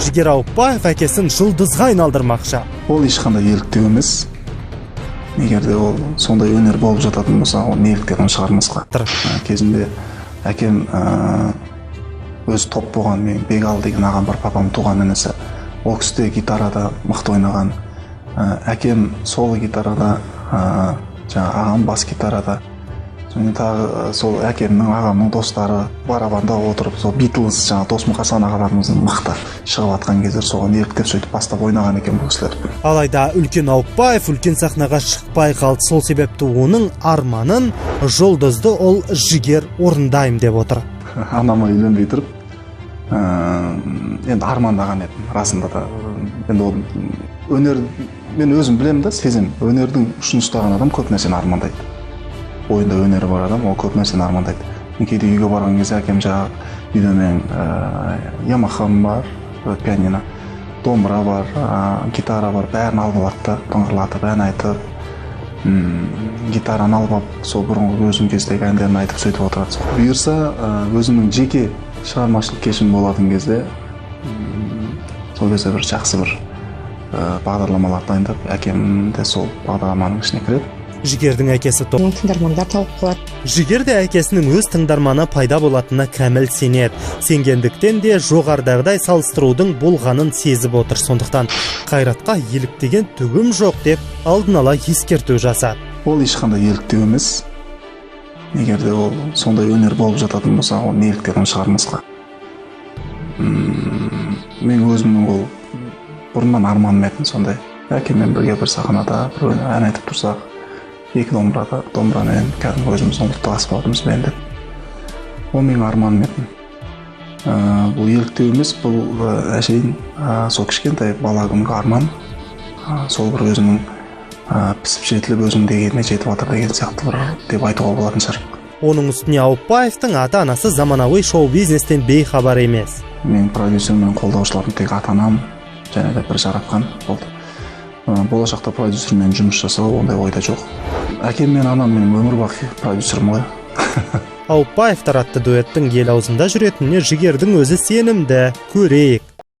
Жігер Ауыпбаев әкесін жұлдызға айналдырмақшы. Ол ешқандай еліктеу емес. Егер де ол сондай өнер болып жататын болса, ол неліктен оны шығармасқа? Кезінде әкем өзі топ болған. Менің Бегал деген ағам бар, папамның туған інісі. Ол кісі де гитарада мықты ойнаған. Әкем соло гитарада, жаңағы ағам бас гитарада және тағы сол әкемнің, ағамның достары барабанда отырып, сол Битлз, жаңағы Досмұқасан ағаларымыздың мықты шығып жатқан кездері, соған еліктеп, сөйтіп бастап ойнаған екен бұл кісілер. Алайда үлкен Ауыпбаев үлкен сахнаға шықпай қалды. Сол себепті оның арманын, жұлдызды ұл Жігер орындаймын деп отыр. Анама үйленбей тұрып енді армандаған едім расында да. Енді ол өнер, мен өзім білемін да, сеземін, өнердің ұшын ұстаған адам көп нәрсені армандайды. Бойында өнері бар адам, ол көп нәрсені армандайды. Мен кейде үйге барған кезде әкем жаңағы үйде менің Ямахам бар, пианино, домбыра бар, гитара бар, бәрін алып алады да, дыңғырлатып ән айтып, гитараны алып алып, сол бұрынғы өзім кездегі әндерін айтып, сөйтіп отырады. Бұйырса, өзімнің жеке шығармашылық кешім болатын кезде, сол кезде бір жақсы бір бағдарламалар дайындап, әкем де сол бағдарламаның ішіне кіреді. Жігердің әкесі Оның тыңдармандар тауып қалады. Жігер де әкесінің өз тыңдарманы пайда болатынына кәміл сенеді. Сенгендіктен де жоғарыдағыдай салыстырудың болғанын сезіп отыр. Сондықтан Қайратқа еліктеген түгім жоқ деп алдын ала ескерту жасады. Ол ешқандай еліктеу емес. Егер де ол сондай өнер болып жататын болса, ол неліктен оны шығармасқа? Мен өзімнің ол бұрыннан арманым еді сондай, әкеммен бірге бір сахнада бір ән айтып тұрсақ, екі домбырада, домбырамен, кәдімгі өзіміздің ұлттық аспабымызбен деп. Ол менің арманым еді. Бұл еліктеу емес, бұл әшейін сол кішкентай бала күнгі арман. Сол бір өзіңнің пісіп жетіліп, өзің дегеніне жетіп жатыр деген сияқты бір деп айтуға болатын шығар. Оның үстіне Ауыпбаевтың ата анасы заманауи шоу бизнестен бейхабар емес. Менің продюсерім мен қолдаушыларым тек ата анам және де бір жаратқан болды. Болашақта продюсермен жұмыс жасау ондай ойда жоқ. Әкем мен анам менің өмір бақи продюсерім ғой. Ауыпбаевтар атты дуэттің ел аузында жүретініне Жігердің өзі сенімді. Көрейік.